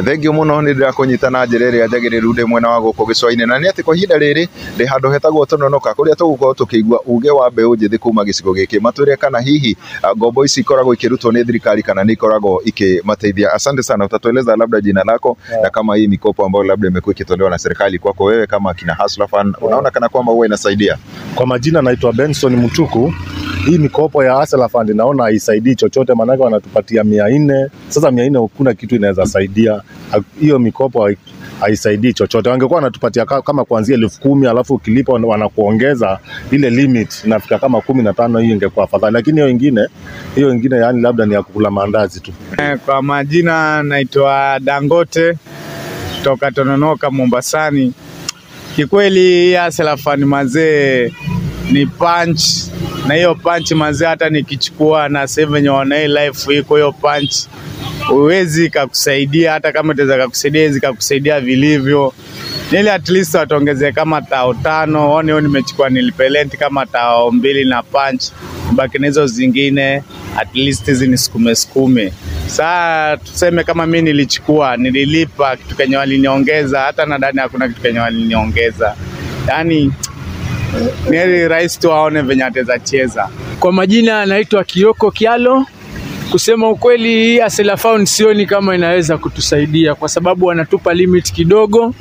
Thank you muno ni ndirakunyita na njira ĩrĩa njagĩrĩru ndĩ mwena wa gũkũ gĩcũa-inĩ, na nĩ atĩ kwa ihinda rĩrĩ ndĩ handũ hetagwo Tononoka kũrĩa tũgũkorwo tũkĩigua uge wa mbeũ njĩthĩ kuma gĩcigo gĩkĩ, matwĩre kana hihi ngombo ici ikoragwo ikĩrutwo nĩ thirikari kana nĩ ikoragwo ikimateithia. Asante sana, utatueleza labda jina lako na kama hii mikopo ambayo labda imekuwa ikitolewa na serikali kwako wewe kama kina Hustler Fund, unaona kana kwamba huwa inasaidia? Kwa majina naitwa Benson Mutuku. Hii mikopo ya Hustler Fund naona haisaidii chochote, maanake wanatupatia 400. Sasa 400 hakuna kitu inaweza saidia. Hiyo mikopo haisaidii chochote. Wangekuwa wanatupatia kama kuanzia 10,000 alafu ukilipa wanakuongeza ile limit inafika kama 15, hiyo ingekuwa afadhali. Lakini hiyo ingine yani labda ni ya kukula maandazi tu. Kwa majina naitwa Dangote kutoka Tononoka Mombasani. Kikweli Hustler Fund mazee ni punch, na hiyo punch mazee hata nikichukua na save venye wana hii life iko, hiyo punch huwezi kakusaidia, hata kama itaweza kakusaidia haiwezi kakusaidia vilivyo. Nili at least watuongezee kama 5,000, one hiyo nimechukua nilipe rent kama 2,000 na punch, baki na hizo zingine at least hizi ni sukume sukume. Saa tuseme kama mimi nilichukua nililipa kitu kenye waliniongeza, hata nadhani hakuna kitu kenye waliniongeza. Yaani ni rahisi tu aone venye ataweza cheza. Kwa majina naitwa Kioko Kialo. Kusema ukweli, hii Hustler Fund sioni kama inaweza kutusaidia kwa sababu wanatupa limit kidogo.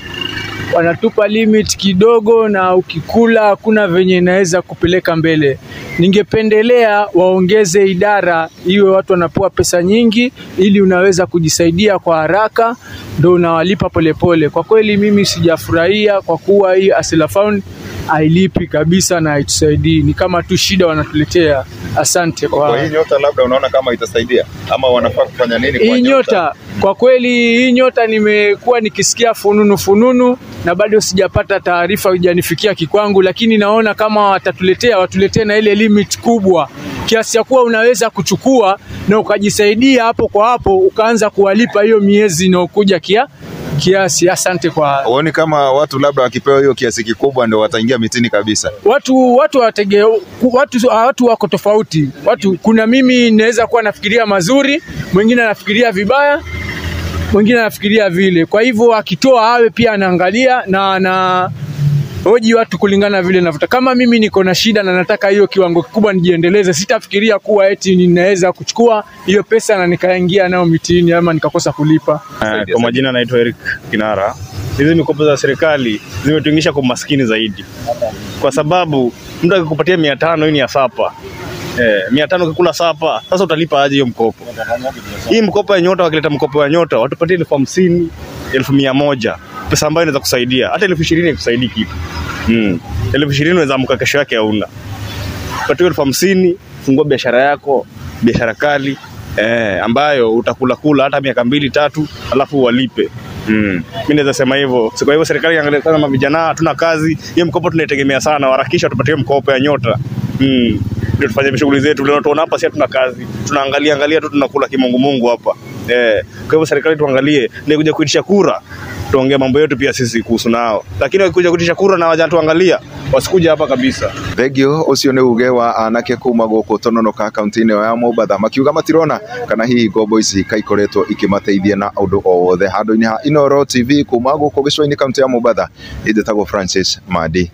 Wanatupa limit kidogo na ukikula hakuna venye inaweza kupeleka mbele. Ningependelea waongeze idara iwe watu wanapewa pesa nyingi ili unaweza kujisaidia kwa haraka, ndio unawalipa polepole. Kwa kweli mimi sijafurahia kwa kuwa hii Hustler Fund hailipi kabisa na haitusaidii, ni kama tu shida wanatuletea. Asante. Kwa hii nyota labda unaona kama itasaidia ama wanafaa kufanya nini kwa hii nyota? Kwa kweli hii nyota nimekuwa nikisikia fununu fununu na bado sijapata taarifa haijanifikia kikwangu, lakini naona kama watatuletea, watuletee na ile limit kubwa kiasi ya kuwa unaweza kuchukua na ukajisaidia hapo kwa hapo, ukaanza kuwalipa hiyo miezi inayokuja kiasi. Asante. Kwa uone kama watu labda wakipewa hiyo kiasi kikubwa ndio wataingia mitini kabisa. Watu wako tofauti. Watu, kuna mimi naweza kuwa nafikiria mazuri, mwingine anafikiria vibaya, mwingine anafikiria vile. Kwa hivyo akitoa awe pia anaangalia na ana hoji watu kulingana vile navuta. Kama mimi niko na shida na nataka hiyo kiwango kikubwa nijiendeleze, sitafikiria kuwa eti ninaweza kuchukua hiyo pesa na nikaingia nayo mitini ama nikakosa kulipa. Kwa majina naitwa Eric Kinara. Hizi mikopo za serikali zimetuingisha kwa maskini zaidi, kwa sababu mtu akikupatia 500 hii ni ya sapa. 500 ukikula sapa, sasa utalipa aje hiyo mkopo? Hii mkopo ya nyota, wakileta mkopo ya nyota watupatie 50,000, 100,000, pesa ambayo inaweza kusaidia. Hata 20,000 haikusaidii kitu. 20,000 unaweza amka kesho yake hauna. Patiwe 50,000, fungua biashara yako, biashara kali, ambayo utakula kula hata miaka 2-3 alafu walipe. Mimi naweza sema hivyo. Kwa hivyo serikali iangalie kama vijana hatuna kazi, hiyo mkopo tunaitegemea sana, harakisha tupatie mkopo ya nyota. Ndio tufanye shughuli zetu. Leo tunaona hapa si hatuna kazi, tunaangalia angalia tu tunakula kimungu mungu hapa. Kwa hivyo serikali tuangalie, ni kuja kuitisha kura, tuongee mambo yetu pia sisi kuhusu nao. Lakini wakikuja kuitisha kura na hawajatuangalia, wasikuja hapa kabisa. Thengio, ucio nĩ uge wa anake kuma gũkũ Tononoka kaunti-inĩ ya Mombatha, makiuga matirona kana hihi ngombo ici kaikoretwo ikimateithia na ũndũ o wothe. Handũ-inĩ ha Inooro TV kuma gũkũ gĩcũa-inĩ kaunti ya Mombatha, njĩtagwo Francis Mandi.